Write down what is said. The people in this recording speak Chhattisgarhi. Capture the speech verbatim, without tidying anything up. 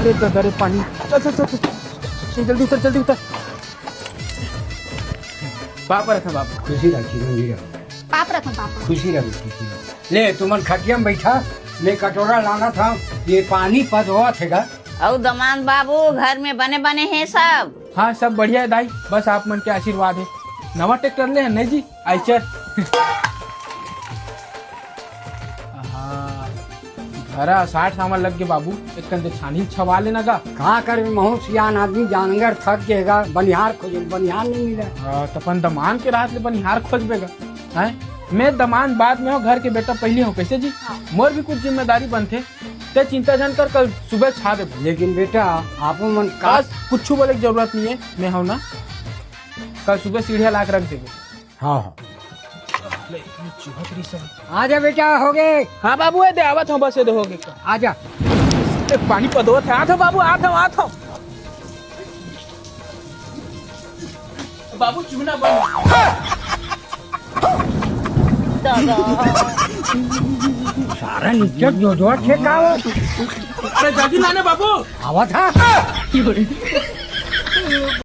ए, ददा रे पानी। चल, चल, चल, चल। चल, जल्दी उतर, जल्दी उतर। पाप रखा बाबू। खुशी रखी, रंगी रहो। पाप रखा बाबू। खुशी रहो, खुशी रहो। ले, तुमन खटिया में बैठा, मैं कटोरा लाना था, ये पानी पदवा थे गा। अउ दमांद बाबू, घर में बने बने हैं सब? हाँ, सब बढ़िया है दाई, बस आप मन के आशीर्वाद है। नवा ट्रैक्टर ले हैं, नहीं जी? आइचर। हाँ, घरा साठ सामान लग गे बाबू, एक कंदे छानी छवा लेना गा। का करबे, महू सियान आदमी, जानवर थक गेगा, बनिहार खोजे, बनिहार नहीं मिले। हाँ, त अपन दमांद के राहत ले बनिहार खोजबे गा, हैं? मैं दमांद बाद में हो, घर के बेटा पहले हो, कैसे जी? हाँ। मोर भी कुछ जिम्मेदारी बनथे, ते चिंता झन कर, कल सुबह छा देबो। लेकिन बेटा, आपो मन का बस, कुछ बोले के जरूरत नहीं है, मैं हूं ना, कल सुबह सीढ़िया ला के रख देबो। हाँ, हाँ। ले, ये चूहा तेरी सब। आजा बेटा, हो गे। हाँ बाबू, ये दे, आवत हूँ, बस ये दे, हो गे। आजा। ए, पानी पदोत है, आत हूँ बाबू, आत हूँ, आत हूँ। बाबू, चूना बन। सारा नीचे जो जो छे का हो। अरे, जल्दी लाने बाबू। आवत हा।